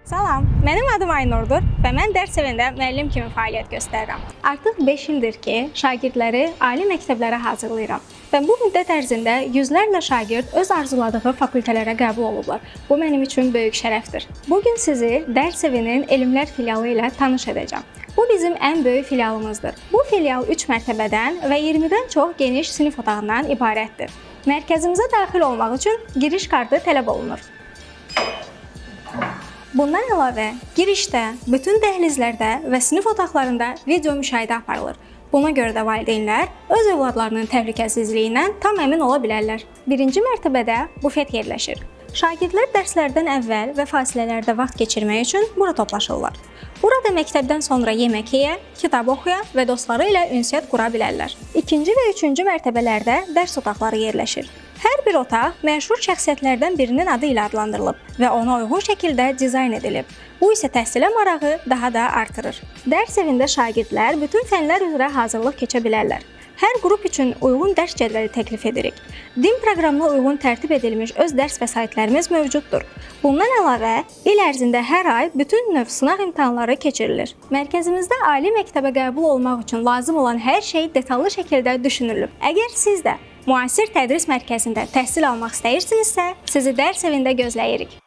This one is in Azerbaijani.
Salam, mənim adım Aynurdur və mən dərs evində müəllim kimi fəaliyyət göstərirəm. Artıq 5 ildir ki, şagirdləri ali məktəblərə hazırlayıram. Və bu müddət ərzində yüzlərlə şagird öz arzuladığı fakültələrə qəbul olublar. Bu mənim üçün böyük şərəfdir. Bu gün sizi dərs evinin elmlər filialı ilə tanış edəcəm. Bu bizim ən böyük filialımızdır. Bu filial 3 mərtəbədən və 20-dən çox geniş sinif otağından ibarətdir. Mərkəzimizə daxil olmaq üçün giriş kartı tələb olunur. Bundan əlavə, girişdə, bütün dəhlizlərdə və sinif otaqlarında video müşahidə aparılır. Buna görə də valideynlər öz övladlarının təhlükəsizliyindən tam əmin ola bilərlər. Birinci mərtəbədə bufet yerləşir. Şagirdlər dərslərdən əvvəl və fasilələrdə vaxt keçirmək üçün bura toplaşırlar. Burada məktəbdən sonra yemək yeyə, kitab oxuya və dostları ilə ünsiyyət qura bilərlər. İkinci və üçüncü mərtəbələrdə dərs otaqları yerləşir. Hər bir otaq məşhur şəxsiyyətlərdən birinin adı ilə adlandırılıb və ona uyğun şəkildə dizayn edilib. Bu isə təhsilə marağı daha da artırır. Dərs evində şagirdlər bütün fənlər üzrə hazırlıq keçə bilərlər. Hər qrup üçün uyğun dərs cədvəli təklif edirik. DİM proqramına uyğun tərtib edilmiş öz dərs vəsaitlərimiz mövcuddur. Bundan əlavə, il ərzində hər ay bütün növ sınaq imtahanları keçirilir. Mərkəzimizdə ali məktəbə qəbul olmaq üçün lazım olan hər şey detallı şəkildə düşünülüb. Əgər siz də müasir tədris mərkəzində təhsil almaq istəyirsinizsə, sizi dərs evində gözləyirik.